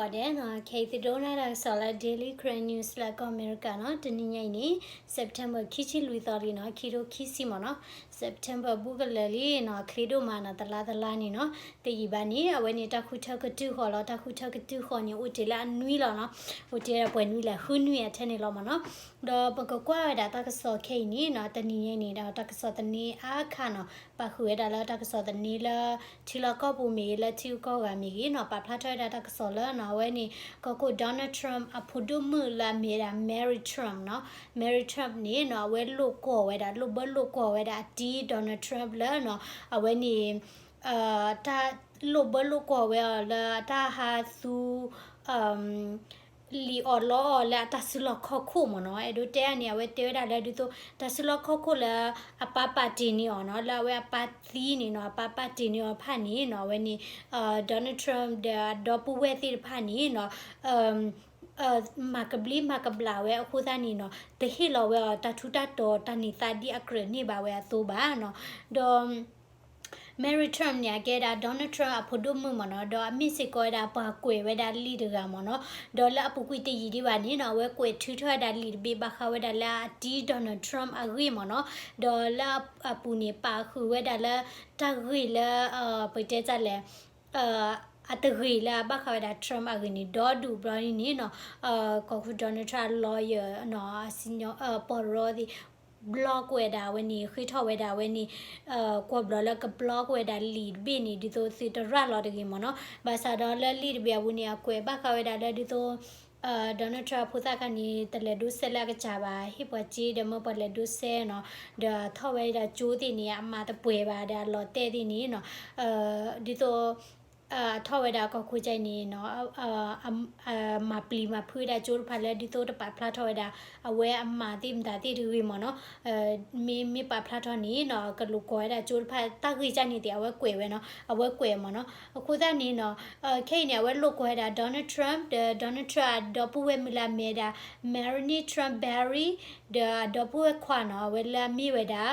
ဂီၤဒဲးနီၤ, ခဲအံၤသုဒိကနၣ်တၢ်ကစီၣ်လၢ Daily Karen News လၢကီၢ်အမဲရကၤနီၤ, တနံၤညါအံၤန့ၣ် September ခံဆံလွံၢ်သီလံနီၤ, ခံထိခံဆံမ့ၢ်နီၤ, September ဘူးကလၢာ်လံနီၤ, ချ့ဒိၣ်မးနီၤ, တလါတလါန့ၣ်နီၤ, တယံာ်ဘၣ်န့ၣ် အဝဲန့ၣ်တၢ်ဃုထၢကတုၢ်ဃီၤလီၤ, တၢ်ဃုထၢကတုၢ်ဃီၤန့ၣ် အိၣ်တ့ၢ်လၢအနွံလီၤနီၤ, အိၣ်တ့ၢ်လၢပှဲၤနွံလဲၣ် ဃုနွံအထဲန့ၣ်လီၤမ့ၢ်နီၤ, ဒီးပကကွၢ်ဝဲဒၣ်တၢ်ကစီၣ်ခဲအံၤန့ၣ်နီၤ, တနံၤညါအံၤန့ၣ်ဒီး တၢ်ကစီၣ်သန့အါခါနီၤ, ပာ်ဃုာ်ဝဲဒၣ်လၢတၢ်ကစီၣ်သန့လၢ ထံလီၢ်ကီၢ်ပူၤမ့ၢ်ဂ့ၤ လၢထံဂုၤကီၢ်ဂၤမ့ၢ်ဂ့ၤနီၤ, ပာ်ဖျါထီၣ်ဝဲဒၣ်တၢ်ကစီၣ်လၢနီၤ, အဝဲန့ၣ် ကီၢ်ခိၣ် Donald Trump အဖိဒိၣ်မုၣ်လၢအမ့ၢ်ဝဲဒၣ် Mary Trump နီၤ, Mary Trump န့ၣ်နီၤ, အဝဲလိာ်ကွီၢ်ဝဲဒၣ် လိာ်ဘၢလိာ်ကွီၢ်ဝဲဒၣ်အတံ Donald Trump လၢနီၤ, အဝဲန့ၣ် တၢ်လိာ်ဘၢလိာ်ကွီၢ်ဝဲအီၤလၢအတၢ်ဟးသူ လံာ်အီၣ်လီအီၣ်လၢအတၢ်စုလီၢ်ခီၣ်ခိၣ်မ့ၢ်နီၤ, အဲၣ်ဒိးတဲန့ၣ် အဝဲတဲဝဲဒၣ်လၢဒ်သိး တၢ်စုလီၢ်ခီၣ်ခိၣ်လၢအပၢ်ပာ်တ့ၢ်န့ၢ်အီၤနီၤ, လၢအဝဲအပၢ်သံန့ၣ်နီၤ, အပၢ်ပာ်တ့ၢ်န့ၢ်အီၤတဖၣ်န့ၣ်နီၤ, အဝဲန့ၣ် Donald Trump ဒီးအဒီပုၢ်ဝဲၢ်သ့ၣ်တဖၣ်န့ၣ်နီၤ, မၤကဘျံးမၤကဘျၣ်ဝဲအဃိသတးန့ၣ်နီၤ, တဟ့ၣ်လီၤဝဲအီၤတၢ်ထူးတၢ်တီၤတၢ်န့ၢ်သါဒ်အကြၢးန့ၢ်ဘၣ်ဝဲအသိးဘၣ်နီၤ, ဒီး Mary Trump န့ၣ် အကဲဒၣ် Donald Trump အဖိဒိၣ်မုၣ်မ့ၢ်နီၤ, ဒီးအမ့ၢ်စ့ၢ်ကီးဝဲဒၣ်ပှၤကွဲးဝဲဒၣ်လံာ်တဂၤမ့ၢ်နီၤ, ဒီးလၢအပူၤကွံာ်တယံာ်ဒံးဘၣ်န့ၣ်နီၤ, အဝဲကွဲးထုးထီၣ်ဝဲဒၣ်လံာ်တဘ့ၣ်ဘၣ်ဃးဝဲဒၣ်လၢအတံ Donald Trump အဂ့ၢ်မ့ၢ်နီၤ, ဒီးလၢအပူၤန့ၣ် ပာ်ဃုာ်ဝဲဒၣ်လၢတၢ်ဂ့ၢ်လၢ ပတဲတၢ်လဲၣ် အတဂ့ၤလၢအဘၣ်ဃးဝဲဒၣ် Trump အဂ့ၢ်န့ၣ် ဒီဒူၣ်ဘျီန့ၣ်နီၤ, ကီၢ်ခိၣ် Donald Trump အ lawyer နီၤ, အစံၣ်ညီၣ် ပီၢ်ရီသ့ၣ် block ဝဲဒၣ်အဝဲန့ၣ် ဃ့ထီၣ်ဝဲဒၣ်အဝဲန့ၣ် ကွီၢ်ဘျီလၢက block ဝဲဒၣ်လံာ်တဘ့ၣ်န့ၣ် ဒ်သိးသုတရၤလီၤတဂ့ၤမ့ၢ်နီၤ, ဘၣ်ဆၣ်ဒီးလၢလံာ်တဘ့ၣ်အပူၤန့ၣ် အကွဲးဘၣ်ဃးဝဲဒၣ်လၢဒ်သိး Donald Trump အဖိသၣ်ခါန့ၣ် တလဲၤဒိးစဲးလၢအကစၢ်ဘၣ်, ဟ့ၣ်ပှၤစ့ဒီးမၢပှၤလဲၤဒိးစဲးနီၤ, ဒီးထီၣ်ဝဲဒၣ်ကၠိသ့ၣ်န့ၣ် အမၤတပှဲၤဘၣ်ဒီးအလီၤတဲာ်သ့ၣ်န့ၣ်နီၤ, ဒ်သိး ထီၣ်ဝဲဒၣ်ကီၢ်ခိၣ်ကၠဲအံၤန့ၣ်နီၤ, မၤပျံၤမၤဖုးဝဲဒၣ်ကၠိတဖၣ်လၢဒ်သိးတပာ်ဖျါထီၣ်ဝဲဒၣ် အဝဲအမၤသ့ၣ်မတၤသ့ၣ်တဂ့ၤမ့ၢ်နီၤ, မ့မ့ၢ်ပာ်ဖျါထီၣ်န့ၣ်နီၤ ကလိာ်ကွီၢ်ဝဲဒၣ်ကၠိတဖၣ် တၢ်ဂ့ၢ်ကၢ်န့ၣ်သ့ၣ် အဝဲကွဲးဝဲနီၤ, အဝဲကွဲးမ့ၢ်နီၤ, အဃိသတးန့ၣ်နီၤ, ခဲအံၤန့ၣ် အဝဲလိာ်ကွီၢ်ဝဲဒၣ် Donald Trump ဒီး Donald Trump အဒီပုၢ်ဝဲၢ်မုၣ်လၢအမ့ၢ်ဝဲဒၣ် Melania Trump Barry ဒီးအဒီပုၢ်ဝဲၢ်ခွါနီၤ အဝဲလၢအမ့ၢ်ဝဲဒၣ်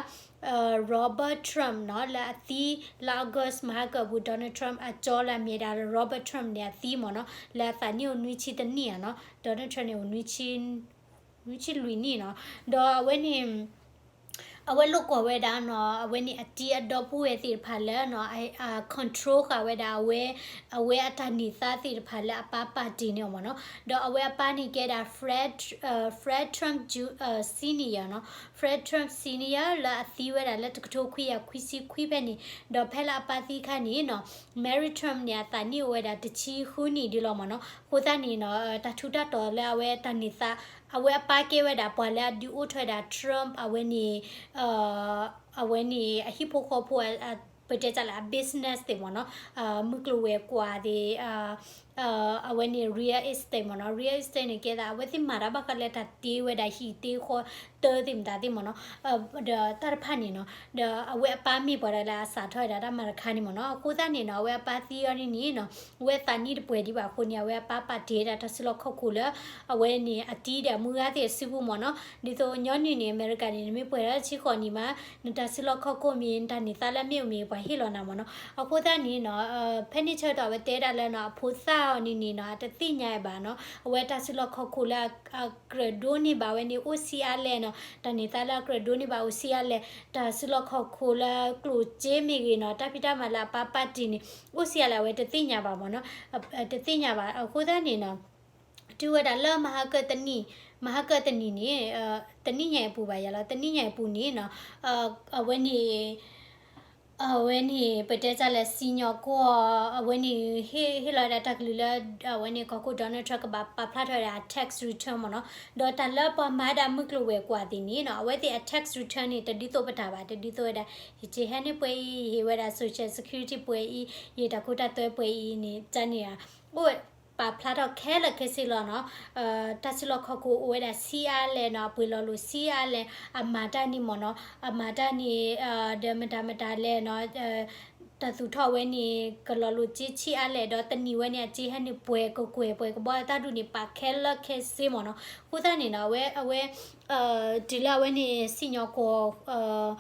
Robert Trump နီၤ လၢအသံ လၢ August မဟါကၢၢ်အပူၤ Donald Trump အကၠီလၢအမ့ၢ်ဝဲဒၣ် Robert Trump န့ၣ် အသံမ့ၢ်နီၤ, လၢအသးနံၣ်အိၣ်နွံဆံတနံၣ်ဧါနီၤ, Donald Trump န့ၣ်အိၣ် နွံဆံလွံၢ်နံၣ်နီၤ, ဒီးအဝဲန့ၣ် အဝဲလိာ်ကွီၢ်ဝဲဒၣ်နီၤ အဝဲန့ၣ်အတံၤအဒီပုၢ်ဝဲၢ်သ့ၣ်တဖၣ်လၢနီၤ အ control ဃာ်ဝဲဒၣ်အဝဲ အဝဲအတၢ်န့ၢ်သါသ့ၣ်တဖၣ်လၢအပၢ်ပာ်တ့ၢ်န့ၢ်အီၤမ့ၢ်နီၤ, ဒီးအဝဲအပၢ်န့ၣ်ကဲဒၣ် Fred Trump Senior နီၤ, Fred Trump Senior လၢအသံဝဲဒၣ်လၢတကထိခွံကယၤခွံဆံခွံဖဲန့ၣ်, ဒီးဖဲလၢအပၢ်သံခါန့ၣ်နီၤ Mary Trump န့ၣ် အသးနံၣ်အိၣ်ဝဲဒၣ်တဆံဃုနံၣ်ဒ်လီၤမ့ၢ်နီၤ, အဃိသတးန့ၣ်နီၤ တၢ်ထူးတၢ်တီၤလၢအဝဲတၢ်န့ၢ်သါ အဝဲအပၢ်ကဲဝဲဒၣ်ပှၤလၢအဒုးအိၣ်ထီၣ်ဝဲဒၣ် Trump အဝဲန့ၣ် အဝဲန့ၣ် အဟံၣ်ဖိဃီဖိ ပတဲတၢ်လၢအ business သ့ၣ်မ့ၢ်နီၤ, မုၢ်ကျိၤဝဲၤကွာ်သ့ၣ် အဝဲန့ၣ် real estate မ့ၢ်နီၤ, real estate န့ၣ်ကဲသး အဝဲသ့ၣ်မၤတၢ်ဘၣ်ဃးလၢတၢ်တ့ဝဲဒၣ်ဟံၣ်တ့ဃီတၢသ့ၣ်မတၤသ့ၣ်မ့ၢ်နီၤ, ဒီးတၢ်တဖၣ်န့ၣ်နီၤ, ဒီးအဝဲအပၢ်မ့ၢ်ပှၤတဂၤလၢအစးထီၣ်ဝဲဒၣ်တၢ်မၤတခါန့ၣ်မ့ၢ်နီၤ, အဃိသတးန့ၣ်နီၤ အဝဲအပၢ်သံအီၤဒ်န့ၣ်နီၤ အဝဲသးနံၣ်တပှဲၤဒံးဘၣ်အဃိန့ၣ် အဝဲအပၢ်ပာ်တ့ၢ်ဝဲဒၣ်တၢ်စုလီၢ်ခီၣ်ခိၣ်လၢ အဝဲန့ၣ်အတံၤဒီးအမုၢ်ဂၤသ့ၣ်အစုပူၤမ့ၢ်နီၤ, ဒ်သိးညီနုၢ်န့ၣ် အမဲရကၤန့ၣ် နမ့ၢ်ပှဲၤဒီးဆံဃိးနံၣ်မး နတၢ်စုလီၢ်ခီၣ်ခိၣ်မ့ၢ် နတၢ်န့ၢ်သါလၢအမ့ၢ်အိၣ်မ့ၢ် ပှၤဟ့ၣ်လီၤနၤမ့ၢ်နီၤ, အဃိသတးန့ၣ်နီၤ ဖဲန့ၣ်ဆၢကတီၢ်အဝဲတဲဒၣ်လၢနီၤ အဖိသၣ်အီၤန့ၣ်န့ၣ်နီၤ အတသ့ၣ်ညါဘၣ်နီၤ အဝဲတၢ်စုလီၢ်ခီၣ်ခိၣ်လၢအကြၢးဒိးန့ၢ်ဘၣ်ဝဲန့ၣ် အိၣ်ဆံးအါလဲၣ်နီၤ, တၢ်န့ၢ်သါလၢအကြၢးဒိးန့ၢ်ဘၣ်အိၣ်ဆံးအါလဲၣ်, တၢ်စုလီၢ်ခီၣ်ခိၣ်လၢကျိၣ်စ့မ့ၢ်ဂ့ၤနီၤ တၢ်ဖံးတၢ်မၤလၢအပၢ်ပာ်တ့ၢ်န့ၣ် အိၣ်ဆံးအါလဲၣ် အဝဲတသ့ၣ်ညါဘၣ်မ့ၢ်နီၤ, တသ့ၣ်ညါဘၣ် အဃိသတးန့ၣ်နီၤ တုၤဝဲဒၣ်လၢမဟါကၢတနံၣ်, မဟါကၢတနံၣ်န့ၣ် တနံၣ်ညါအံၤအပူၤဘၣ်ယၤလီၤ, တနံၣ်ညါအံၤအပူၤန့ၣ်နီၤ အဝဲန့ၣ် အဝဲန့ၣ် ပတဲတၢ်လၢစံၣ်ညီၣ်ကွီၢ် အဝဲန့ၣ် ဟ့ၣ်ဟ့ၣ်လီၤဝဲဒၣ်တၢ်ကလုၢ်လၢ အဝဲန့ၣ်ကီၢ်ခိၣ် Donald Trump ကဘၣ်ပာ်ဖျါထီၣ်ဝဲဒၣ် tax return မ့ၢ်နီၤ, ဒီးတၢ်လၢပှၤမၤဝဲဒၣ်မုၢ်ကျိၤဝဲၤကွာ်သ့ၣ်န့ၣ်နီၤ အဝဲသ့ၣ်အ tax return န့ၣ် တဒ်သိးပတၢ်ဘၣ်, တဒ်သိးဝဲဒၣ် ယကဟဲန့ၢ်ပှဲၤအံၤ ယဟ့ၣ်ဝဲဒၣ် social security ပှဲၤအံၤ ယတၢ်ခိတၢ်သွဲပှဲၤအံၤန့ၣ် တၢ်န့ၣ် အိၣ်ပာ်ဖျါထီၣ်ခဲလၢာ်ခဲဆ့လီၤနီၤ, တၢ်စုလီၢ်ခီၣ်ခိၣ်အိၣ်ဝဲဒၣ်ဆံးအါလဲၣ်နီၤ, အပှ့ၤလီၤလိာ်ဆံးအါလဲၣ်, အမၤတၢ်န့ၣ်မ့ၢ်နီၤ, အမၤတၢ်န့ၣ် ဒီးမတၤမတၤလဲၣ်နီၤ, တၢ်သူၣ်ထီၣ်ဝဲန့ၣ် ကလီၤလိာ်စ့ဆံးအါလဲၣ်, ဒီးတနံၣ်ဝဲန့ၣ် အစ့ဟဲန့ၣ်ပှဲၤကကွဲၢ်ပှဲၤကဘီ တၢ်ဒ်န့ၣ် ပာ်ခဲလၢာ်ခဲဆ့မ့ၢ်နီၤ, အဃိသတးန့ၣ်နီၤ အဝဲ အဝဲ တုၤလၢအဝဲန့ၣ် စံၣ်ညီၣ်ကွီၢ်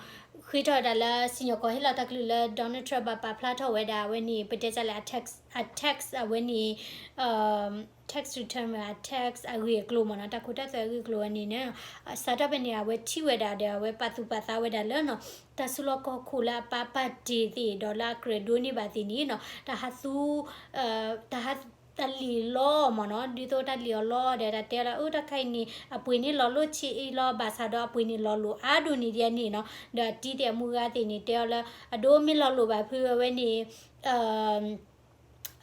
ဃ့ထီၣ်ဝဲဒၣ်လၢစံၣ်ညီၣ်ကွီၢ်ဟ့ၣ်လီၤတၢ်ကလုၢ်လၢ Donald Trump ဘၣ်ပာ်ဖျါထီၣ်ဝဲဒၣ် အဝဲန့ၣ် ပတဲတၢ်လၢအ tax အ tax အဝဲန့ၣ် tax return မ့ၢ် tax အဂ့ၢ်အကျိၤမ့ၢ်နီၤ, တၢ်ခိတၢ်သွဲအဂ့ၢ်အကျိၤဝဲန့ၣ်န့ၣ် စးထီၣ်ဖဲန့ၣ် အဝဲထံၣ်ဝဲဒၣ်ဒီး အဝဲပာ်သူၣ်ပာ်သးဝဲဒၣ်လၢနီၤ တၢ်စုလီၢ်ခီၣ်ခိၣ်လၢအပာ်ပာ်တ့ၢ်သ့ၣ်ဒီးလၢအကြၢးဒိးန့ၢ်ဘၣ်သ့ၣ်န့ၣ်နီၤ တၢ်ဟးသူ တၢ်ဟး တၢ်လံၣ်အီၤလီအီၤမ့ၢ်နီၤ, ဒ်သိးတၢ်လံၣ်အီၤလီအီၤဒီး တၢ်တဲအီၤလၢ အၢ တၢ်ခါအံၤန့ၣ် အပှ့ၤန့ၢ်လီၤလိၢ်ဆံးအံၤလီၤ, ဘၣ်ဆၣ်ဒီးအပှ့ၤန့ၢ်လီၤလိာ်အါဒိၣ်န့ၣ်ဒ်အန့ၣ်နီၤ, ဒီးအတံၤသ့ၣ်အမုၢ်ဂၤသ့ၣ်န့ၣ် တဲအီၤလၢ အဒိမ့ၢ်လီၤလိာ်ဘၣ်ဖုအဝဲန့ၣ်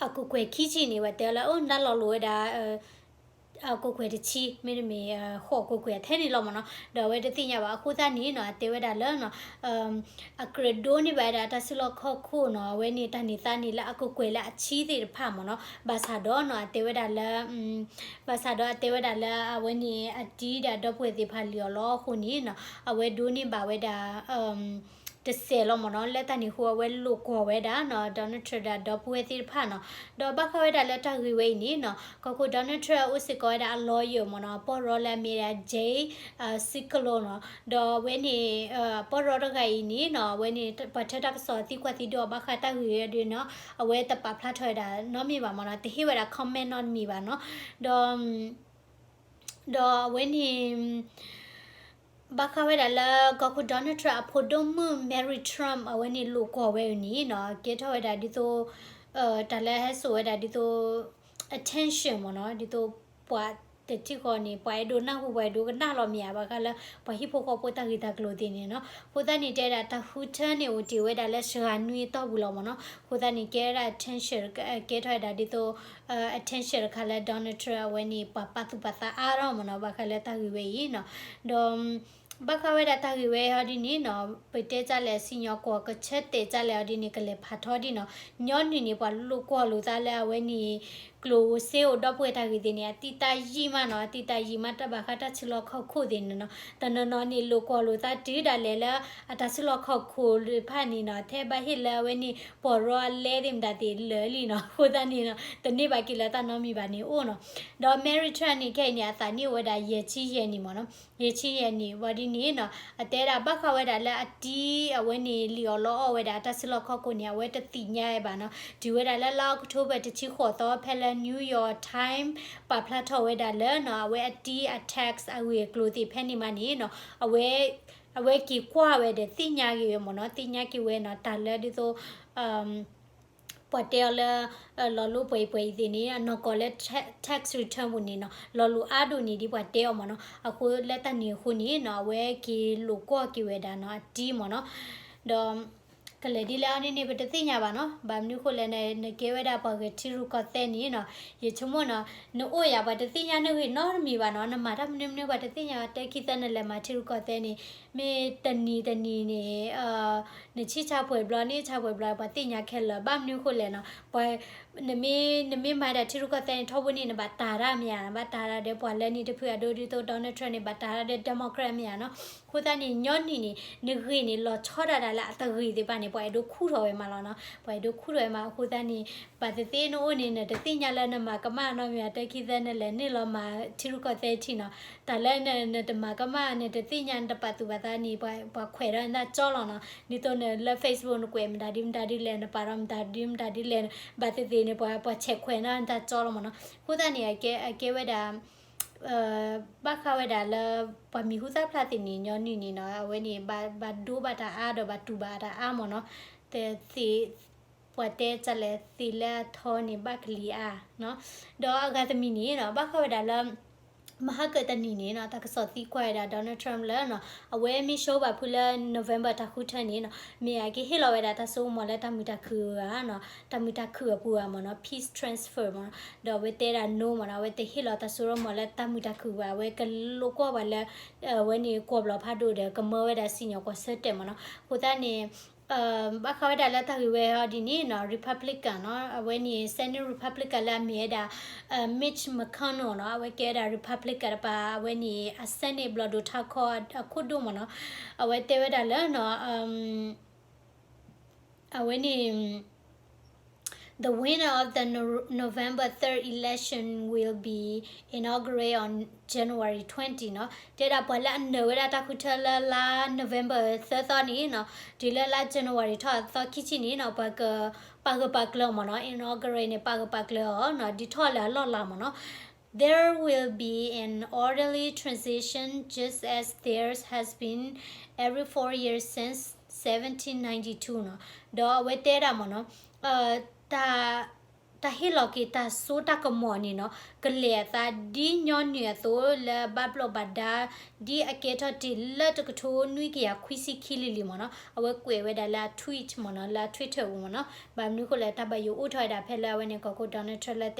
အကကွဲၢ်ခံဆံန့ၣ် ဝဲတဲအီၤလၢ အၢ နလီၤလိာ်ဝဲဒၣ် အကကွဲၢ်တဆံ မ့တမ့ၢ် ဃိးကကွဲၢ်ထဲန့ၣ်လီၤမ့ၢ်နီၤ, ဒီးအဝဲတသ့ၣ်ညါဘၣ်. အဃိသတးန့ၣ်နီၤ အတဲဝဲဒၣ်လၢ အကြၢးဒိးန့ၢ်ဘၣ်ဝဲဒၣ်တၢ်စုလီၢ်ခီၣ်ခိၣ်နီၤ, အဝဲန့ၣ်တၢ်န့ၢ်သါန့ၢ်လၢအကကွဲၢ်လၢအဆံးသ့ၣ်တဖၣ်မ့ၢ်နီၤ, ဘၣ်ဆၣ်ဒီးနီၤ အတဲဝဲဒၣ်လၢ ဘၣ်ဆၣ်ဒီးအတဲဝဲဒၣ်လၢအဝဲန့ၣ်အတံၤဒီးဒီပုၢ်ဝဲၢ်သ့ၣ်တဖၣ်လံၣ်အီၤလီအဃိန့ၣ်နီၤ အဝဲဒိးန့ၢ်ဘၣ်ဝဲဒၣ် တစဲးလီၤမ့ၢ်နီၤ, လၢတၢ်န့ၣ်အဃိအဝဲလိာ်ကွီၢ်ဝဲဒၣ်နီၤ Donald Trump ဒီးဒီပုၢ်ဝဲၢ်သ့ၣ်တဖၣ်နီၤ, ဒီးဘၣ်ဃးဝဲဒၣ်လၢတၢ်ဂ့ၢ်ဝဲအံၤန့ၣ်နီၤ ကီၢ်ခိၣ် Donald Trump အိၣ်စ့ၢ်ကီးဝဲဒၣ်အ lawyer မ့ၢ်နီၤ, အပီၢ်ရီလၢအမ့ၢ်ဒၣ် Jay Sekulow နီၤ, ဒီးအဝဲန့ၣ် အပီၢ်ရီတဂၤအံၤန့ၣ်နီၤ အဝဲန့ၣ် ပှၤထၢတၢ်ကစီၣ်သံကွၢ်သံဒိးအီၤဘၣ်ဃးတၢ်ဂ့ၢ်ဝဲဒၣ်နီၤ အဝဲတပာ်ဖျါထီၣ်ဝဲဒၣ်နီတမံၤဘၣ်မ့ၢ်နီၤ, တဟ့ၣ်ဝဲဒၣ် comment နီတမံၤဘၣ်နီၤ, ဒီး ဒီးအဝဲန့ၣ် ဘၣ်ဃးဝဲဒၣ်လၢကီၢ်ခိၣ် Donald Trump အဖိဒိၣ်မုၣ် Mary Trump အဝဲန့ၣ်လိာ်ကွီၢ်ဝဲအံၤန့ၣ်နီၤ ကဲထီၣ်ဝဲဒၣ်ဒ်သိး တၢ်လၢဟဲစိာ်ဝဲဒၣ်ဒ်သိး attention မ့ၢ်နီၤ, ဒ်သိးပှၤတထံၣ်ဃီန့ၣ် ပှၤအဲၣ်ဒိးနၢ်ဟူ ပှၤအဲၣ်ဒိးကနၣ်လီၤမ့ၢ်ဧါ ဘၣ်ဃးလၢပှၤဟံၣ်ဖိဃီဖိတၢ်ဂ့ၢ်တၢ်ကျိၤသ့ၣ်န့ၣ်နီၤ. အဃိသတးန့ၣ် တဲဒၣ်တၢ်ဃုထၢန့ၣ် အိၣ်တ့ၢ်ဝဲဒၣ်လၢစှၤနွံအတီၢ်ပူၤလီၤမ့ၢ်နီၤ. အဃိသတးန့ၣ် ကဲဝဲဒၣ် attention ကဲထီၣ်ဝဲဒၣ်ဒ်သိး attention တခါလၢ Donald Trump အဝဲန့ၣ် ပှၤပာ်သူၣ်ပာ်သးအါထီၣ်မ့ၢ်နီၤ ဘၣ်ဃးလၢတၢ်ဂ့ၢ်ဝဲအံၤနီၤ. ဒီး ဘၣ်ဃးဝဲဒၣ်တၢ်ဂ့ၢ်ဝဲဟီဒ်န့ၣ်နီၤ ပတဲတၢ်လဲၣ် စံၣ်ညီၣ်ကွီၢ်ကဆၢတဲာ်တၢ်လဲၣ်ဟီဒ်န့ၣ် ကလဲၤဖးထီဒ်နီၤ. ညီနုၢ်န့ၣ် ပှၤလိာ်ကွီၢ်လိာ်သးလၢအဝဲန့ၣ် ကျိၣ်ဧိၤစ့ဧိၤ ဒီပုၢ်ဝဲၢ်တၢ်ဂ့ၢ်သ့ၣ်န့ၣ် အတံၢ်တၢ်ယံာ်မးနီၤ, အတံၢ်တၢ်ယံာ်မး တၢ်ဘၣ်ဃးတၢ်စုလီၢ်ခီၣ်ခိၣ်သ့ၣ်န့ၣ်နီၤ. တနီၤနီၤန့ၣ် လိာ်ကွီၢ်လိာ်သးတုၤဒၣ်လဲာ်လၢ အတၢ်စုလီၢ်ခီၣ်ခိၣ်တဖၣ်န့ၣ်နီၤ ထဲဘၣ်ဟ့ၣ်လၢအဝဲန့ၣ် ပှၤရီအလဲသ့ၣ်မတၤသ့ၣ်လၢာ်လံနီၤ. အဃိသတးန့ၣ်နီၤ တန့ၢ်ဘၣ်က့ၤလၢတၢ်နီတမံၤဘၣ်န့ၣ်အိၣ်နီၤ. ဒီး Mary Trump န့ၣ် ခဲအံၤန့ၣ် အသးနံၣ်အိၣ်ဝဲဒၣ်ယဲၢ်ဆံယဲၢ်နံၣ်မ့ၢ်နီၤ. ယဲၢ်ဆံယဲၢ်နံၣ် ဘၣ်ဒ်န့ၣ်နီၤ အတဲဒၣ်ဘၣ်ဃးဝဲဒၣ်လၢအတံၤအဝဲန့ၣ် လံၣ်အီၤလီအီၤဝဲဒၣ်အတၢ်စုလီၢ်ခီၣ်ခိၣ်န့ၣ် အဝဲတသ့ၣ်ညါဝဲဘၣ်နီၤ. တုၤဝဲဒၣ်လၢလါအီးကထိဘၢၣ်တဆံဃိးသီ ဖဲလၢ New York Times ပာ်ဖျါထီၣ်ဝဲဒၣ်လၢနီၤ အဝဲအတံၤအ tax အဂ့ၢ်အကျိၤသ့ၣ်ဖဲန့ၣ်မးန့ၣ်နီၤ အဝဲ အဝဲက့ၤကွၢ်ဝဲဒီးသ့ၣ်ညါက့ၤဝဲမ့ၢ်နီၤ, သ့ၣ်ညါက့ၤဝဲနီၤ တၢ်လၢဒ်သိး ပှၤတဲအီၤလၢ လီၤလိပှဲၤအံၤပှဲၤအံၤသ့ၣ်န့ၣ် အနီၢ်ကီၢ်လၢ tax return ပူၤန့ၣ်နီၤ လီၤလိၤအါဒိၣ်န့ၣ်ဒ်ပှၤတဲအီၤမ့ၢ်နီၤ. အဃိလၢတၢ်န့ၣ်အဃိန့ၣ်နီၤ အဝဲက့ၤလိာ်ကွီၢ်က့ၤဝဲဒၣ်နီၤ အတံၤမ့ၢ်နီၤ. ဒီး ကလဲၤဒ်လဲၣ်အီၤဒ်န့ၣ် ပတသ့ၣ်ညါဘၣ်နီၤ. ဘၣ်မနုၤဃိလဲၣ် နကဲဝဲဒၣ်ပှၤဂဲၤထံရူၢ်ကီၢ်သဲးန့ၣ်နီၤ ယဆိကမိၣ်နီၤ နအိၣ်ယၤပှၤတသ့ၣ်ညါနဂ့ၢ်နီတမံၤဘၣ်နီၤ. နမၤတၢ်မနုၤမနုၤပှၤတသ့ၣ်ညါဘၣ် တၢ်ခံသၢနလဲၤမၤထံရူၢ်ကီၢ်သဲးန့ၣ် မ့ၢ်တနံၤတနံၤန့ၣ် နဆံၣ်ဆါပှဲၤဘျီ နဆံၣ်ဆါပှဲၤဘျီ ပှၤသ့ၣ်ညါခဲလၢာ်. ဘၣ်မနုၤဃိလဲၣ်နီၤ ပှၤ နမ့ၢ် နမ့ၢ်မၤဒၣ်ထံရူၢ်ကီၢ်သဲးန့ၣ် ထီဘိန့ၣ် နဘၣ်တၢ်တၢ်မ့ၢ်ဧါ, နဘၣ်တၢ်တၢ်ဒီးပှၤလၢန့ၣ်တဖုအဒိဒ်သိး Donald Trump န့ၣ် ဘၣ်တၢ်တၢ်ဒီး Democrat မ့ၢ်ဧါနီၤ. အဃိသတးန့ၣ် ညီနုၢ်န့ၣ် နဂ့ၢ်န့ၣ် လီၤဆီဒၣ်တၢ်လၢအတဂ့ၤသ့ၣ်တဖၣ်န့ၣ် ပှၤအဲၣ်ဒိးခူၣ်ထီၣ်ဝဲမးလီၤနီၤ. ပှၤအဲၣ်ဒိးခူၣ်ထီၣ်ဝဲမး အဃိသတးန့ၣ် ဘၣ်သ့ၣ်သ့ၣ်နအိၣ်န့ၣ် နတသ့ၣ်ညါလၢနမၤကမၣ်နီတမံၤ တၢ်ခံသၢနလဲၤန့ၢ်လီၤမၤထံရူၢ်ကီၢ်သဲးထံနီၤ. တၢ်လၢနတမၤကမၣ် နတသ့ၣ်ညါ နတပာ်သူၣ်ပာ်သးန့ၣ် ပှၤခွဲးဒီးနတၢ်ကၠီလီၤနီၤ. ဒ်သိးနလၢ Facebook နကွဲးမတၤဒ်မတၤဒ်လဲၣ် နပာ်ဒီးမတၤဒ်မတၤဒ်လဲၣ် ဘၣ်သ့ၣ်သ့ၣ်န့ၣ် ပှၤ ပှၤဆဲးခွဲးနီၤ နတၢ်ကၠီလီၤမးနီၤ. အဃိသတးန့ၣ် အကဲ အကဲဝဲဒၣ် ဘၣ်ဃးဝဲဒၣ်လၢ ပှၤမံၤဟူသၣ်ဖျါသ့ၣ်န့ၣ် ညီနုၢ်န့ၣ်နီၤ အဝဲန့ၣ် ဘၣ်ဒိဘၣ်တၢ်အါဒီးဘၣ်တူၢ်ဘၣ်တၢ်အါမးနီၤ. တသ့ၣ် ပှၤတဲတၢ်လဲၣ်သ့ၣ်လၢအထီန့ၣ် ဘၣ်ကလံၤအါနီၤ. ဒီးအဂၤတမံၤန့ၣ်နီၤ ဘၣ်ဃးဝဲဒၣ်လၢ မဟါကတနံၤန့ၣ်နီၤ တၢ်ကစီၣ်သံကွၢ်ဝဲဒၣ် Donald Trump လၢနီၤ အဝဲမ့ၢ်ဆိဘၣ်ဖုလၢ November တၢ်ဃုထၢန့ၣ်နီၤ မ့ၢ်အကဟ့ၣ်လီၤဝဲဒၣ်တၢ်စိကမီၤလၢတၢ်မုာ်တၢ်ခုၣ်ဧါနီၤ တၢ်မုာ်တၢ်ခုၣ်အပူၤဧါမးနီၤ peace transfer မးနီၤ. ဒီးအဝဲတဲဒၣ် no မးနီၤ အဝဲတဟ့ၣ်လီၤတၢ်စိကမီၤလၢတၢ်မုာ်တၢ်ခုၣ်ဘၣ် အဝဲကလိာ်ကွီၢ်ပှၤလၢ အဝဲန့ၣ်ကွီၢ်ဘျီဖးဒိၣ်ဒီး ကမၢဝဲဒၣ်စံၣ်ညီၣ်ကွီၢ်ဆၢတဲာ်မးနီၤ. အဃိသတးန့ၣ် ဘၣ်ဃးဝဲဒၣ်လၢတၢ်ဂ့ၢ်ဝဲအီၤဒ်န့ၣ်နီၤ Republican နီၤ အဝဲန့ၣ် Senate Republican လၢအမ့ၢ်ဝဲဒၣ် Mitch McConnell နီၤ အဝဲကဲဝဲဒၣ် Republican တပၤ အဝဲန့ၣ် အ Senate ဘျီၣ်ဒိၣ်ထးခီအခိၣ်ဒိၣ်မးနီၤ အဝဲတဲဝဲဒၣ်လၢနီၤ အဝဲန့ၣ် The winner of the No- November third election will be inaugurated on January twenty နီၤ. တဲဒၣ်ပှၤလၢအနၢၤဝဲဒၣ်တၢ်ဃုထၢလၢလါ November သၢသီန့ၣ်နီၤ, တုၤလၢလါ January ထီၣ်သီခံဆံန့ၣ်နီၤ, ပှၤကပာ်ဂၢၢ်ပာ်ကျၢၤမ့ၢ်နီၤ, inaugurate န့ၣ် ပာ်ဂၢၢ်ပာ်ကျၢၤအီၤနီၤ, ဒုးထီၣ်လၢအလီၢ်လၤမ့ၢ်နီၤ. There will be an orderly transition just as there has been every four years since seventeen ninety-two နီၤ. ဒီးအဝဲတဲဒၣ်မ့ၢ်နီၤ, တၢ် တၢ်ဟ့ၣ်လီၤက့ၤတၢ်စိတၢ်ကမီၤန့ၣ်နီၤ, ကလဲၤအသးဒ်ညီနုၢ်အသိးလၢဘၣ်ဘျီၣ်ဘၣ်ဒါ ဒ်အကဲထီၣ်တ့ၢ်လၢတကထိနွံကယၤခွံဆံခံလံၤလံၤမ့ၢ်နီၤ. အဝဲကွဲးဝဲဒၣ်လၢအ tweet မ့ၢ်နီၤ, လၢအ Twitter ပူၤမ့ၢ်နီၤ. ဘၣ်မနုၤဃိလဲၣ် တၢ်ဘၣ်ယိၣ်အိၣ်ထီၣ်ဝဲဒၣ်ဖဲလၢအဝဲန့ၣ် ကီၢ်ခိၣ် Donald Trump လၢ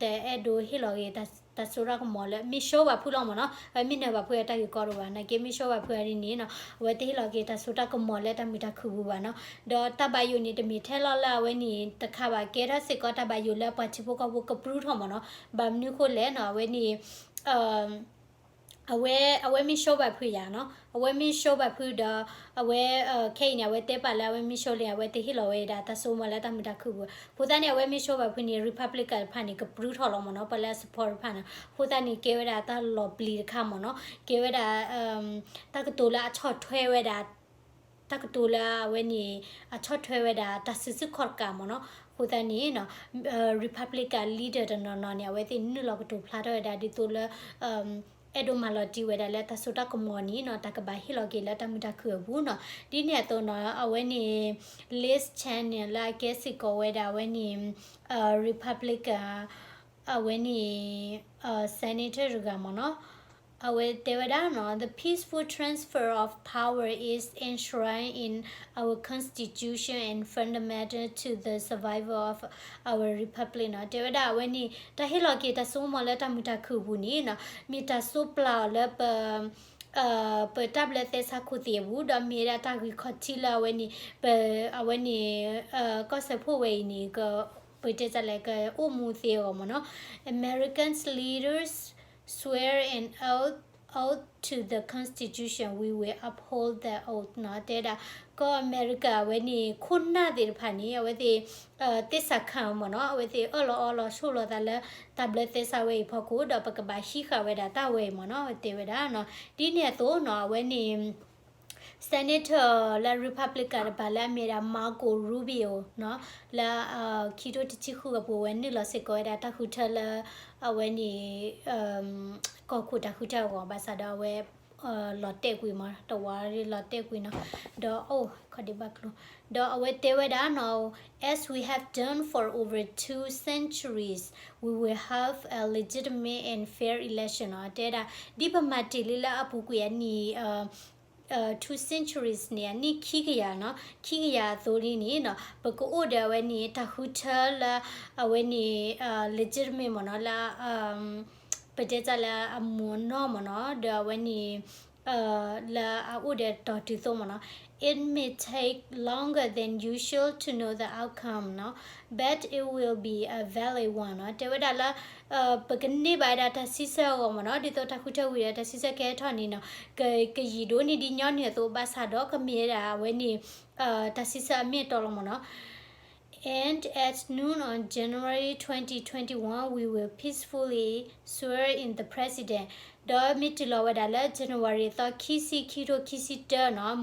တအဲၣ်ဒိးဟ့ၣ်လီၤက့ၤတၢ်စိတၢ်ကမီၤလၢ မ့ၢ် show ဘၣ်ဖုးလီၤမ့ၢ်နီၤ. အဝဲမ့ၢ်နၢၤဘၣ်ဖုးအတၢ်ဂ့ၢ်ကီတအိၣ်ဘၣ်, နာ်က့ မ့ၢ် show ဘၣ်ဖုးအီၤဒ်န့ၣ်နီၤ, အဝဲတဟ့ၣ်လီၤက့ၤတၢ်စိတၢ်ကမီၤလၢတၢ်မုာ်တၢ်ခုၣ်ပူၤဘၣ်နီၤ. ဒီးတၢ်ဘၣ်ယိၣ်န့ၣ်တမ့ၢ်ထဲလီၤလၢအဝဲန့ၣ်တခါဘၣ်, ကဲထီၣ်စ့ၢ်ကီးတၢ်ဘၣ်ယိၣ်လၢပှၤထံဖိကီၢ်ဖိကပြုၢ်ထီၣ်မ့ၢ်နီၤ. ဘၣ်မနုၤဃိလဲၣ်နီၤ, အဝဲန့ၣ် အဝဲ အဝဲမ့ၢ် show ဘၣ်ဖုးယၤနီၤ, အဝဲမ့ၢ် show ဘၣ်ဖုးဒီး အဝဲ ခဲအံၤန့ၣ် အဝဲတဲပာ်လၢအဝဲမ့ၢ် show လံ အဝဲတဟ့ၣ်လီၤဝဲဒၣ်တၢ်စိကမီၤလၢတၢ်မုာ်တၢ်ခုၣ်ပူၤ. အဃိသတးန့ၣ် အဝဲမ့ၢ် show ဘၣ်ဖုးန့ၣ် Republican တဖၣ်န့ၣ် ကပြုၢ်ထီၣ်လီၤမ့ၢ်နီၤ, ပှၤလၢအ support တဖၣ်နီၤ. အဃိသတးန့ၣ် ကဲဝဲဒၣ်တၢ်လီၤပျံၤတခါမ့ၢ်နီၤ, ကဲဝဲဒၣ် တၢ်ကတိၤလၢအဆီၣ်ထွဲဝဲဒၣ် တၢ်ကတိၤလၢအဝဲန့ၣ် အဆီၣ်ထွဲဝဲဒၣ်တၢ်စုဆူၣ်ခီၣ်တကးမ့ၢ်နီၤ. အဃိသတးန့ၣ်နီၤ Republican leader တနီၤနီၤန့ၣ် အဝဲသ့ၣ်နုာ်လီၤကတိၤဖျါထီၣ်ဝဲဒၣ်ဒ်သိးလၢ အဲၣ်ဒိးမၤလီၤတံၢ်ဝဲဒၣ်လၢတၢ်စိတၢ်ကမီၤန့ၣ်နီၤ, တၢ်ကဘၣ်ဟ့ၣ်လီၤက့ၤလၢတၢ်မုာ်တၢ်ခုၣ်အပူၤနီၤ. ဒ်န့ၣ်အသိးနီၤ အဝဲန့ၣ် Liz Cheney လၢအကဲစ့ၢ်ကီးဝဲဒၣ်အဝဲန့ၣ် Republican အဝဲန့ၣ် senator တဂၤမ့ၢ်နီၤ, အဝဲတဲဝဲဒၣ်နီၤ the peaceful transfer of power is enshrined in our constitution and fundamental to the survival of our republic နီၤ. တဲဝဲဒၣ်အဝဲန့ၣ် တၢ်ဟ့ၣ်လီၤက့ၤတၢ်စိကမီၤလၢတၢ်မုာ်တၢ်ခုၣ်အပူၤန့ၣ်နီၤ မ့ၢ်တၢ်စိးပျၢ်အီၤလၢပ ပတၢ်ဘျၢသဲစးခိၣ်သ့ၣ်အပူၤ ဒီးမ့ၢ်ဝဲဒၣ်တၢ်ဂံၢ်ခီၣ်ထံးလၢအဝဲန့ၣ် ပ အဝဲန့ၣ် ကီၢ်စၢဖှိၣ်ဝဲအံၤန့ၣ် ပတဲတၢ်လဲၣ် ကအိၣ်မူသ့အဂီၢ်မ့ၢ်နီၤ. Americans leaders swear an oath, oath to the Constitution, we will uphold the oath နီၤ. တဲဒၣ် ကီၢ်အမဲရကၤအဝဲန့ၣ် ခိၣ်နၢ်သ့ၣ်တဖၣ်န့ၣ် အဝဲသ့ၣ် သ့ၣ်စးခၢ်မ့ၢ်နီၤ အဝဲသ့ၣ်အၢၣ်လီၤအီလီၤဆိၣ်လီၤသးလၢ တၢ်ဘျၢသဲစးဝဲအံၤဖီခိၣ် ဒီးပကဘၣ်ဟံးဃာ်ဝဲဒၣ်တၢ်ဝဲအံၤမ့ၢ်နီၤ တဲဝဲဒၣ်နီၤ. ဒ်န့ၣ်အသိးနီၤ အဝဲန့ၣ် Senator လၢ Republican တပၤလၢအမ့ၢ်ဒၣ် Marco Rubio နီၤ လၢ ခံထိတဆံဃုအပူၤ အဝဲနုာ်လီၤစ့ၢ်ကီးဝဲဒၣ်တၢ်ဃုထၢလၢ အဝဲန့ၣ် ကီၢ်ခိၣ်တၢ်ဃုထၢအဂီၢ် ဘၣ်ဆၣ်ဒီးအဝဲ လီၤတဲာ်ကွံာ်မး တဝီလီၤတဲာ်ကွံာ်နီၤ ဒီးအိၣ်ခီဒံးဘၣ်ကျိ ဒီးအဝဲတဲဝဲဒၣ်နီၤ as we have done for over two centuries, we will have a legitimate and fair election နီၤ တဲဒၣ် ဒ်ပမၤတ့ၢ်လံလၢအပူၤကွံာ်အနံၣ် two centuries န့ၣ် အနံၣ်ခံကယၤနီၤ ခံကယၤအသိးလံန့ၣ်နီၤ ပကအိၣ်ဒီးအဝဲန့ၣ် တၢ်ဃုထၢလၢ အဝဲန့ၣ် legitimate မ့ၢ်နီၤ လၢ ပတဲတၢ်လၢအမုာ်အနီၢ်မ့ၢ်နီၤ ဒီးအဝဲန့ၣ် လၢအအိၣ်ဒီးတၢ်တုၤသိမ့ၢ်နီၤ it may take longer than usual to know the outcome နီၤ but it will be a valid one နီၤ တဲဝဲဒၣ်လၢ ပကန့ၢ်ဘၣ်ဝဲဒၣ်တၢ်စံးဆၢအဂီၢ်မ့ၢ်နီၤ ဒ်သိးတၢ်ဃုထၢဝံၤဒီးတၢ်စံးဆၢကဟဲထီၣ်န့ၣ်နီၤ ကယံာ်ဒိၣ်န့ၢ်ဒ်ညီနုၢ်အသိး ဘၣ်ဆၣ်ဒီးကမ့ၢ်ဝဲဒၣ်အဝဲန့ၣ် တၢ်စံးဆၢအမ့ၢ်အတီလီၤမ့ၢ်နီၤ And at noon on January twenty twenty-one, we will peacefully swear in the president. ဒီးမ့ၢ်တုၤလီၤဝဲဒၣ်လၢ January သီ ခံဆံ ခံထိခံဆံတၢနီၤ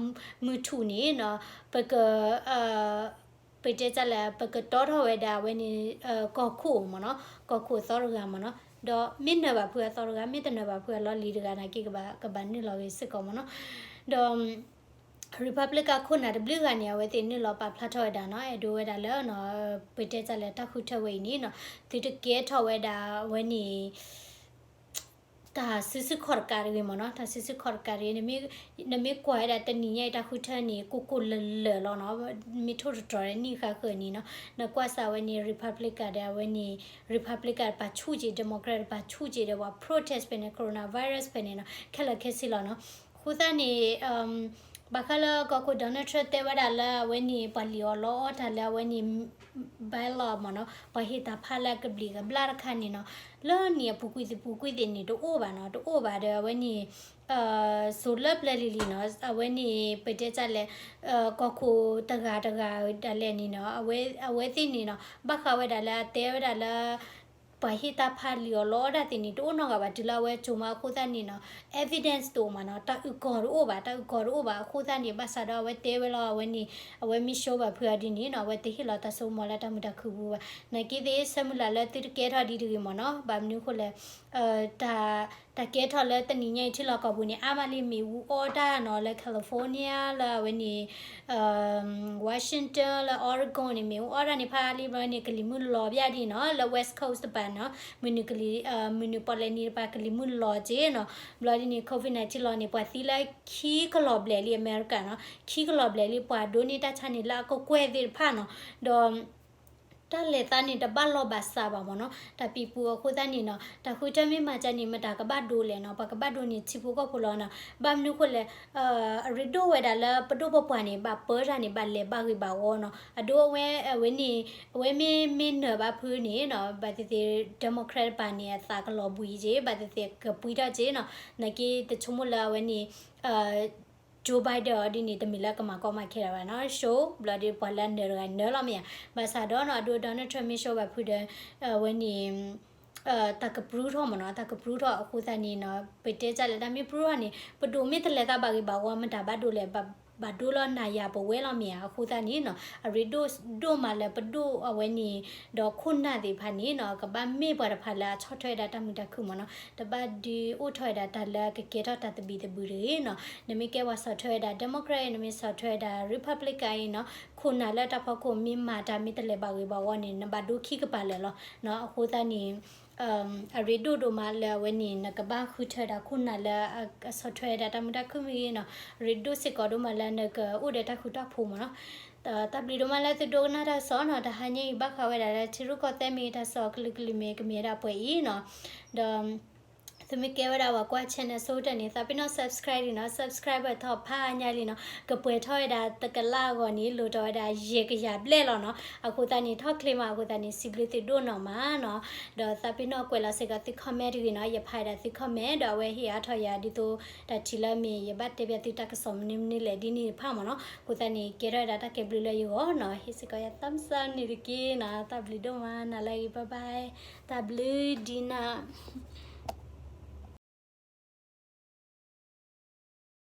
မုၢ်ထူၣ်န့ၣ်နီၤ ပက ပတဲတၢ်လၢ ပကတီထီၣ်ဝဲဒၣ်ဝဲန့ၣ် ကီၢ်ခိၣ်မ့ၢ်နီၤ ကီၢ်ခိၣ်အသီတဂၤမ့ၢ်နီၤ ဒီးမ့ၢ်နၢၤဘၣ်ဖုးအသီတဂၤ မ့ၢ်တနၢၤဘၣ်ဖုးအလီၢ်လံၤတဂၤနာ်က့ ကဘၣ်နုာ်လီၤဂ့ၤစ့ၢ်ကီးမ့ၢ်နီၤ ဒီး Republican ခိၣ်နၢ်တဘျုးဂၤန့ၣ် အဝဲသ့ၣ်နုာ်လီၤပာ်ဖျါထီၣ်ဝဲဒၣ်နီၤ အဲၣ်ဒိးဝဲဒၣ်လၢ ပတဲတၢ်လၢတၢ်ဃုထၢဝဲအံၤန့ၣ်နီၤ သုတကဲထီၣ်ဝဲဒၣ်ဝဲန့ၣ် တၢ်စုဆူၣ်ခီၣ်တကးတဂ့ၤမ့ၢ်နီၤ တၢ်စုဆူၣ်ခီၣ်တကးတဂ့ၤ နမ့ၢ်ကွၢ်ဝဲဒၣ်တနံၤညါအံၤတၢ်ဃုထၢန့ၣ် ကိၢ်ကိၢ်လၢၢ်လၢၢ်လီၤနီၤ မ့ၢ်ထိၣ်တတြီၤဒီးနံၣ်ဃာ်ဃၢၤန့ၣ်နီၤ နကွၢ်စးဝဲန့ၣ် Republican ဒီးအဝဲန့ၣ် Republican တပၤဆူၣ်က့ၤ Democrat တပၤဆူၣ်က့ၤဒီးပှၤ protest ဖဲန့ၣ် coronavirus ဖဲန့ၣ်နီၤ ခဲလၢာ်ခဲဆ့လီၤနီၤ အဃိသတးန့ၣ် ဘၣ်ဃးလၢကီၢ်ခိၣ် Donald Trump တဲဝဲဒၣ်လၢအဝဲန့ၣ် ပှၤလံၣ်အီၣ်လီအီတၢ်လၢအဝဲန့ၣ် bylaw မ့ၢ်နီၤ, ပှၤဟ့ၣ်တၢ်ဖးလၢအကဘျံးကဘျၣ်တခါန့ၣ်နီၤ, လၢန့ၣ်အပူၤကွံာ်သပူၤကွံာ်သ့ၣ်န့ၣ် တအိၣ်ဘၣ်နီၤ, တအိၣ်ဘၣ်ဒီးအဝဲန့ၣ် စိၤလၢပျၢၤလံၤလံၤနီၤ, အဝဲန့ၣ် ပတဲတၢ်လဲၣ်, ကီၢ်ခိၣ်တဂၤတဂၤဒၣ်လဲာ်န့ၣ်နီၤ, အဝဲသ့ၣ်န့ၣ်နီၤ ဘၣ်ဃးဝဲဒၣ်လၢအတဲဝဲဒၣ်လၢ ပှၤဟ့ၣ်တၢ်ဖးလံၣ်အီၣ်လီအီတၢ်သ့ၣ်န့ၣ် တအိၣ်နီတဂၤဘၣ် တုၤလၢအဝဲကၠိၤမးအဃိသတးန့ၣ်နီၤ, evidence တအိၣ်မးနီၤ, တၢ်အုၣ်ကီၤတအိၣ်ဘၣ်, တၢ်အုၣ်ကီၤတအိၣ်ဘၣ်အဃိသတးန့ၣ် ဘၣ်ဆၣ်ဒီးအဝဲတဲဝဲလီၤ အဝဲန့ၣ် အဝဲမ့ၢ် show ဘၣ်ဖုးအီၤဒ်န့ၣ်နီၤ, အဝဲတဟ့ၣ်လီၤတၢ်စိကမီၤလၢတၢ်မုာ်တၢ်ခုၣ်ပူၤဘၣ်. နာ်က့သ့ၣ် ဆၢမုၢ်လၢ်လၢသုတကဲထီၣ်ဒ်တဂ့ၤမ့ၢ်နီၤ, ဘၣ်မနုၤအဃိလဲၣ် တၢ်ကဲထီၣ်လၢတနံၤညါအံၤထံလီၢ်ကီၢ်ပူၤန့ၣ် အါမးလံ မ့ၣ်အူအီၣ်တၢ်နီၤ, လၢ California လၢအဝဲန့ၣ် Washington လၢ Oregon န့ၣ် မ့ၣ်အူအီၣ်တၢ်န့ၣ် ဖးလံဘျီန့ၣ် ကလံၤမုၢ်လီၤဘၣ်ဒ်နီၤ, လၢ West Coast တပၤနီၤ, မုၢ်နုာ်ကလံၤ မုၢ်နုာ်ပီၣ်လဲၣ်နံၤတပၤ ကလံၤမုၢ်လီၤက့နီၤ, ဘျီဒ်န့ၣ် COVID nineteen လီၤန့ၣ် ပှၤသံလၢခံကလီၤဘျဲၣ်လံ အမဲရကၤနီၤ, ခံကလီၤဘျဲၣ်လံ ပှၤဒိးန့ၢ်တၢ်ဆါန့ၣ်လၢအကကွဲၢ်သ့ၣ်တဖၣ်နီၤ, ဒီး တၢ်လဲၤသးန့ၣ် တဘၣ်လီၢ်ဘၣ်စးဘၣ်မ့ၢ်နီၤ, တၢ်ပံၤပူၤအဃိသတးန့ၣ်နီၤ, တၢ်ဃုထၢမ့ၢ်မၤကၢ်န့ၣ် မတၤကဘၣ်ဒိလဲၣ်နီၤ, ပှၤကဘၣ်ဒိန့ၣ် ထံဖိကီၢ်ဖိလီၤနီၤ, ဘၣ်မနုၤအဃိလဲၣ် အရ့ဒိၣ်ဝဲဒၣ်လၢပဒိၣ်ပပှၢ်န့ၣ် ဘၣ်ပၢတၢ်န့ၣ် ဘၣ်လဲၤဘၣ်ဂ့ၤဘၣ်ဝီနီၤ, အဒိအဝဲ အဝဲန့ၣ် အဝဲမ့ၢ်မ့ၢ်နၢၤဘၣ်ဖုန့ၣ်နီၤ, ဘၣ်သ့ၣ်သ့ၣ် Democrat တပၤန့ၣ် အသးကလီၤဘှံးက့, ဘၣ်သ့ၣ်သ့ၣ်ကပှံထီၣ်က့နီၤ, နာ်က့တဆိကမိၣ်လၢအဝဲန့ၣ် Joe Biden အီၤဒ်န့ၣ် တမ့ၢ်လၢကမၤကီမၤခဲတၢ်ဘၣ်နီၤ, show ဘျီဒ်ပှၤလၢအနၢၤတဂၤနၢၤလီၤမ့ၢ်ဧါ, ဘၣ်ဆၣ်ဒီးနီၤ အဒိ Donald Trump မ့ၢ် show ဘၣ်ဖုဒီး အဝဲန့ၣ် တၢ်ကပြုထီၣ်မ့ၢ်နီၤ, တၢ်ကပြုထီၣ်အဃိသတးန့ၣ်နီၤ, ပတဲတၢ်လၢတၢ်မ့ၢ်ပြုထီၣ်န့ၣ် ပဒိၣ်မ့ၢ်တလဲၤသးဘၣ်ဂ့ၤဘၣ်ဝီ မတၤဘၣ်ဒိလဲၣ်, ဘၣ်ဒိလီၤနၤယၤပဝဲလီၤမ့ၢ်ဧါ, အဃိသတးန့ၣ်နီၤ အရ့ဒိၣ်ဒိၣ်မးလၢပဒိၣ်အဝဲန့ၣ် ဒီးခိၣ်နၢ်သ့ၣ်တဖၣ်န့ၣ်နီၤ ကဘၣ်မ့ၢ်ပှၤတဖၣ်လၢအဆီၣ်ထွဲဝဲဒၣ်တၢ်မုာ်တၢ်ခုၣ်မ့ၢ်နီၤ, တဘၣ်ဒုးအိၣ်ထီၣ်ဝဲဒၣ်တၢ်လၢကကဲထီၣ်တၢ်သဘံၣ်သဘုၣ်တဂ့ၤနီၤ, နမ့ၢ်ကဲပှၤဆီၣ်ထွဲဝဲဒၣ် Democrat နမ့ၢ်ဆီၣ်ထွဲဝဲဒၣ် Republican အံၤနီၤ, ခိၣ်နၢ်လၢတၢ်ဖီခိၣ်မ့ၢ်မၤတၢ်မ့ၢ်တလဲၤဘၣ်ဂ့ၤဘၣ်ဝီန့ၣ် နဘၣ်ဒိခံကပၤလၢာ်လီၤ, အဃိသတးန့ၣ် အရ့ဒိၣ်ဒိၣ်မးလၢအဝဲန့ၣ် နကဘၣ်ဃုထၢဒၣ်ခိၣ်နၢ်လၢအဆီၣ်ထွဲဒၣ်တၢ်မုာ်တၢ်ခုၣ်မ့ၢ်ဂ့ၤနီၤ, ရ့ဒိၣ်စ့ၢ်ကီးဒိၣ်မးလၢနကအိၣ်ဒီးတၢ်ဃူတၢ်ဖိးမ့ၢ်နီၤ, တၢ်ဘျုးဒိၣ်မးလၢသုဒိကနၣ်တၢ်ကစီၣ်နီၤ, တဟါညါအံၤဘၣ်ဃးဝဲဒၣ်လၢထံရူၢ်ကီၢ်သဲးမ့ၢ်တၢ်ကစီၣ်ကလုာ်ကလုာ်မ့ၢ်ကမ့ၢ်ဝဲဒၣ်ပှဲၤအံၤနီၤ, ဒီး သုမ့ၢ်ကဲဝဲဒၣ်ပှၤကွၢ် channel ဆိကတၢၢ်န့ၣ် သးပ့ၤနီၣ် subscribe လံနီၤ, subscribe ထီၣ်ဖးညါလံနီၤ, ကပှဲၤထီၣ်ဝဲဒၣ်တကလးအဂီၢ်န့ၣ် လိၣ်ထီၣ်ဝဲဒၣ်ယဲၢ်ကယၤဘျဲၣ်လီၤနီၤ, အဃိသတးန့ၣ် ထီၣ်ချ့မးအဃိသတးန့ၣ် စံးဘျုးသုဒိၣ်နီၢ်မးနီၤ, ဒီးသးပ့ၤနီၣ်ကွဲးလီၤစ့ၢ်ကီးသု comment တဂ့ၤနီၤ, ယဖးဝဲဒၣ်သု comment ဒီးအဝဲဟ့ၣ်အါထီၣ်ယၤဒ်သိး တၢ်ထံၣ်လၢမ့ၢ်ယဘၣ်တဲဘၣ်သုတၢ်ကစီၣ်မနုၤမနုၤလဲၣ်ဒ်န့ၣ်တဖၣ်မ့ၢ်နီၤ, အဃိသတးန့ၣ် ကဲထီၣ်ဝဲဒၣ်တၢ်ကဲဘျုးလၢယဂီၢ်နီၤ, ဟ့ၣ်စ့ၢ်ကီးယၤ thumbs up န့ၣ်တက့ၢ်နီၤ, တၢ်ဘျုးဒိၣ်မး နၤလၢအံၤ bye bye, တၢ်ဘျုးဒိၣ်နီၤ